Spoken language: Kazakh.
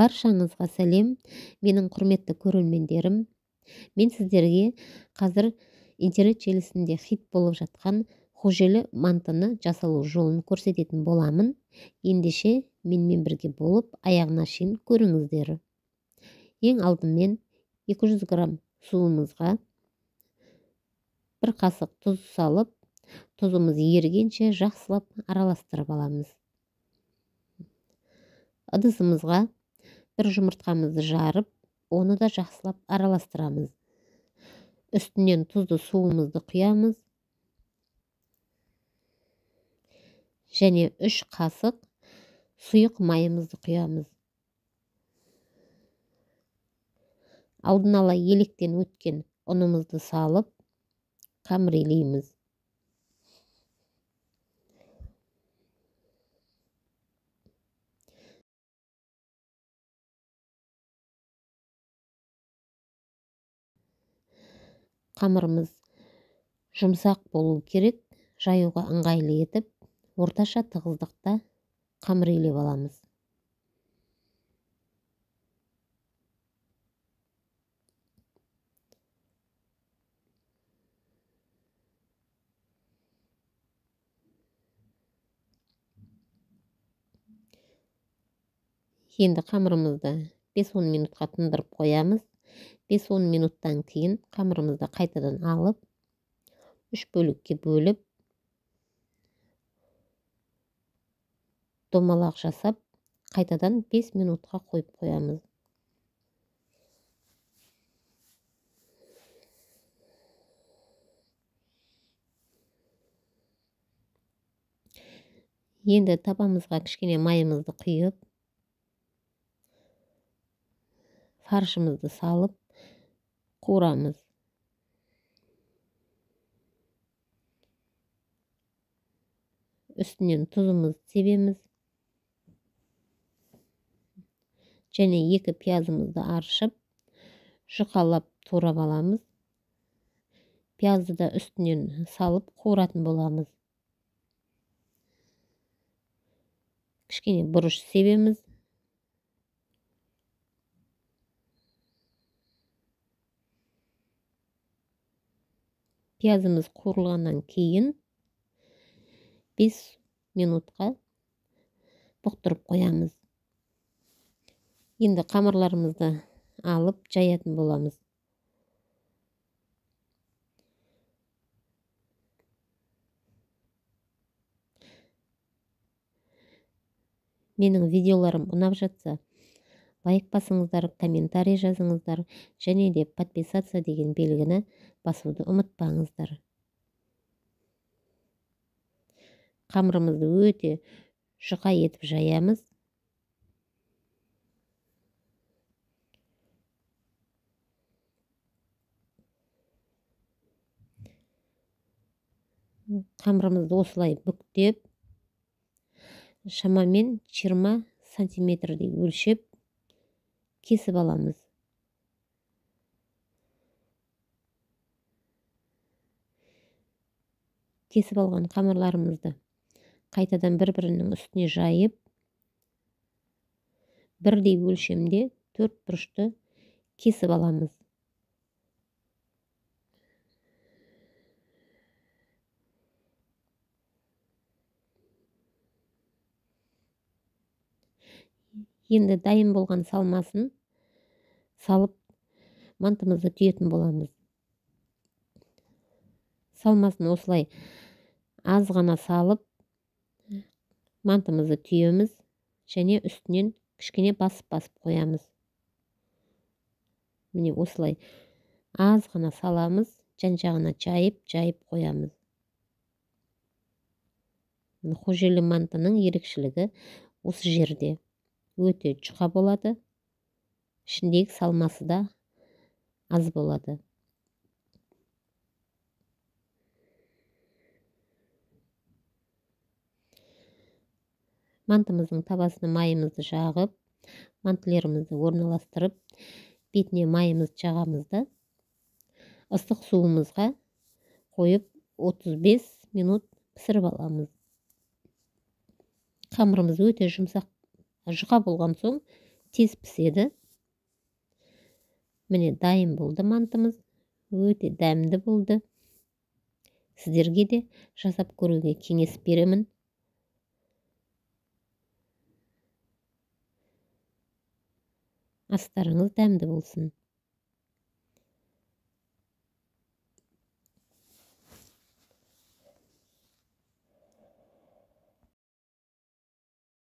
Баршаңызға сәлем, менің құрметті көрермендерім. Мен сіздерге қазір интернет желісінде хит болып жатқан Хожелі мантыны жасалу жолын көрсететін боламын. Ендеше менімен бірге болып аяғына шейін көріңіздер. Ең алдымен 200 грамм суымызға бір қасық тұз салып, тұзымыз ерігенше жақсылап араластырып аламыз. Ыдысымызға бір жұмыртқамызды жарып, оны да жақсылап араластырамыз. Үстінен тұзды суымызды құямыз. Және 3 қасық сұйық майымызды құямыз. Алдын ала електен өткен ұнымызды салып, қамыр илейміз. Қамырымыз жұмсақ болу керек, жаюға ыңғайлы етіп, орташа тығыздықта қамыр илеп аламыз. Енді қамырымызды 5-10 минутқа тындырып қоямыз. 5-10 минуттан кейін қамырымызды қайтадан алып, 3 бөлікке бөліп, домалақ жасап, қайтадан 5 минутқа қойып қоямыз. Енді табамызға кішкене майымызды құйып, фаршымызды салып қуырамыз. Үстінен тұзымызды себеміз. Және 2 пиязымызды аршып, жұқалап турап аламыз. Пиязды да үстінен салып қуыратын боламыз. Кішкене бұрыш себеміз. Пиязымыз қуырылғаннан кейін 5 минутқа бұқтырып қоямыз. Енді қамырларымызды алып жаятын боламыз. Менің видеоларым ұнап жатса, лайк басыңыздар, комментарий жазыңыздар және де подписаться деген белгіні басуды ұмытпаңыздар. Қамырымызды өте жұқа етіп жаямыз. Қамырымызды осылай бүктеп, шамамен 20 сантиметрдей өлшеп кесіп аламыз. Кесіп алған қамырларымызды қайтадан бір-бірінің үстіне жайып, бірдей өлшемде 4 бұрышты кесіп аламыз. Енді дайын болған салмасын салып, мантымызды түйетін боламыз. Салмасын осылай аз ғана салып, мантымызды түйеміз және үстінен кішкене басып-басып қоямыз. Міне осылай аз ғана саламыз, жан-жағына жайып-жайып қоямыз. Хожелі мантының ерекшелігі осы жерде. Өте жұқа болады, ішіндегі салмасы да аз болады. Мантымыздың табасына майымызды жағып, мантылерімізді орналастырып, бетіне майымызды жағамыз да, ыстық суымызға қойып 35 минут пісіріп аламыз. Қамырымыз өте жұмсақ, жұқа болған соң Тез піседі. Міне, дайын болды мантымыз. Өте дәмді болды. Сіздерге де жасап көруге кеңес беремін. Астарыңыз дәмді болсын.